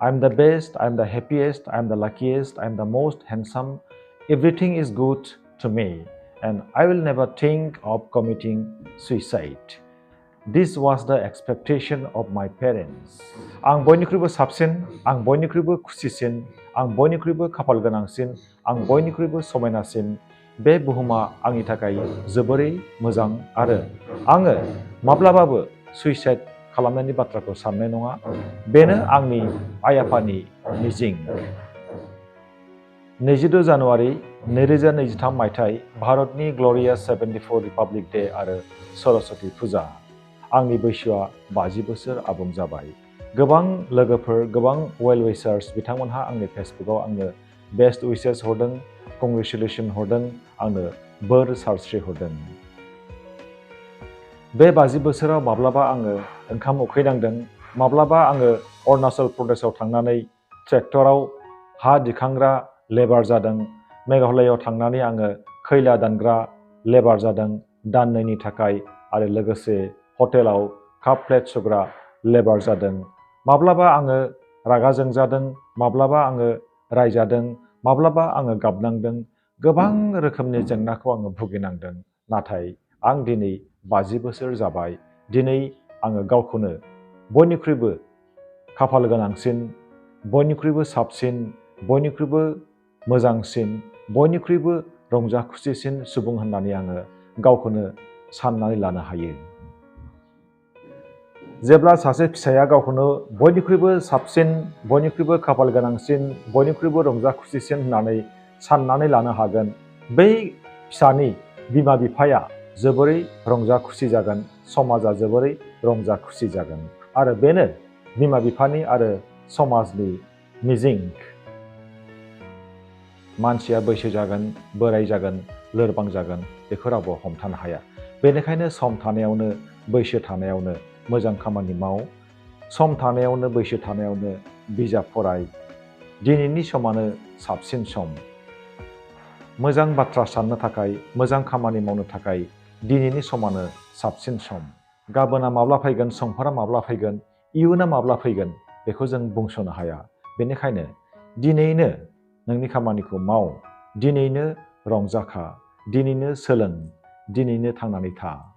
I'm the best, I'm the happiest, I'm the luckiest, I'm the most handsome. Everything is good to me, and I will never think of committing suicide. This was the expectation of my parents. आं बयनिख्रुइबो साबसिन, आं बयनिख्रुइबो खुसिसिन, आं बयनिख्रुइबो खाफाल गोनांसिन, आं बयनिख्रुइबो समायनासिन। बे बुहुमा आंनि थाखाय जोबोरै मोजां आरो आङो माब्लाबाबो सुइसाइड खालामनायनि बाथ्राखौ साननाय नङा। बेनो आंनि आइ आफानि मिजिं। 22 जानुवारि 2023 मायथाइ भारतनि ग्ल'रियास 74 रिपाब्लिक डे आरो सरस्वती फुजा। आंनि बैसोआ 50 बोसोर आबुं जाबाय। गोबां लोगोफोर, गोबां वेल विशार्स बिथांमोनहा आंनि फेसबुकआव आंनो बेस्ट विशेस हरदों, कंग्रेचुलेसन हरदों, आंनो बोर सारस्रि हरदों। बे 50 बोसोराव माब्लाबा आङो ओंखाम उखैनांदों, माब्लाबा आङो अरुणाचल प्रदेशआव थांनानै ट्रेक्टराव हा दिखांग्रा लेबार जादों, मेघालयआव थांनानै आङो खैला दानग्रा लेबार जादों दाननैनि थाखाय आरो लोगोसे हटेलाव काप प्लेट सुग्रा लेबार जादों। माब्लाबा आङो रागा जोंजादों, माब्लाबा आङो रायजादों, माब्लाबा आङो गाबनांदों। गोबां रोखोमनि जेंनाखौ आङो भुगिनांदों। नाथाय आं दिनै 50 बोसोर जाबाय। दिनै आङो गावखौनो बयनिख्रुइबो खाफाल गोनांसिन, बयनिख्रुइबो साबसिन, बयनिख्रुइबो मोजांसिन, बयनिख्रुइबो रंजा खुसिसिन सुबुं होननानै आङो गावखौनो साननानै लानो हायो। जेब्ला सासे फिसाया गावखौनो बयनिख्रुइबो साबसिन, बयनिख्रुइबो खाफाल गोनांसिन, बयनिख्रुइबो रंजा खुसिसिन होननानै साननानै लानो हागोन, बै फिसानि बिमा बिफाया जोबोरै रंजा खुसि जागोन, समाजा जोबोरै रंजा खुसि जागोन। आरो बेनो बिमा बिफानि आरो समाजनि मिजिं। मानसिया बैसो जागोन, बोराय जागोन, लोरबां जागोन, बेखौ रावबो हमथानो हाया। बेनिखायनो सम थानायावनो, बैसो थानायावनो मोजां खामानि माव, सम थानायावनो, बैसो थानायावनो बिजाब फराय। दिनैनि समानो साबसिन सम। मोजां बाथ्रा साननो थाखाय, मोजां खामानि मावनो थाखाय दिनैनि समानो साबसिन सम। गाबोना माब्ला फैगोन, समफोरा माब्ला फैगोन, इयुना माब्ला फैगोन, बेखौ जों बुंस'नो हाया। बेनिखायनो दिनैनो नोंनि खामानिखौ माव, दिनैनो रंजाखा, दिनैनो सोलों, दिनैनो थांनानै था।